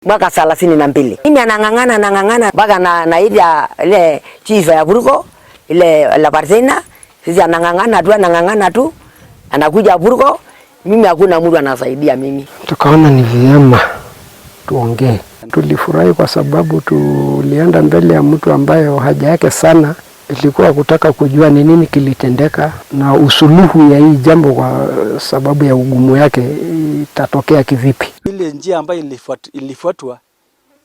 Mwaka 32. Mimi anang'ang'ana, anang'ang'ana mpaka na ile chief ya Purko, ile Laparsena, sisi anang'ang'ana tu, anang'ang'ana tu, anakuja Purko, mimi hakuna mtu anasaidia mimi. Tukaona ni vyema tuongee. Tulifurahi kwa sababu tulienda mbele ya mtu ambaye haja yake sana ilikuwa kutaka kujua ni nini kilitendeka na usuluhu ya hii jambo, kwa sababu ya ugumu yake, itatokea kivipi. Ile njia ambayo ilifuatwa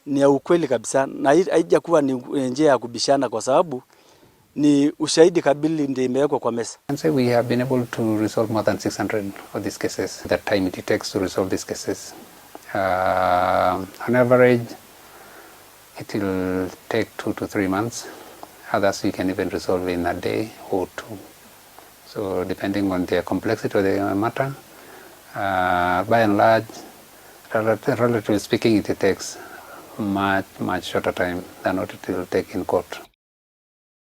ni ya ukweli kabisa na haijakuwa ni njia ya kubishana, kwa sababu ni ushahidi kamili ndio imewekwa kwa meza. And say we have been able to resolve more than 600 of these cases. The time it takes to resolve these cases, on average, it will take 2 to 3 months. Others you can even resolve in a day or two. So depending on the complexity of the matter, by and large, relatively speaking, it takes much, much shorter time than what it will take in court.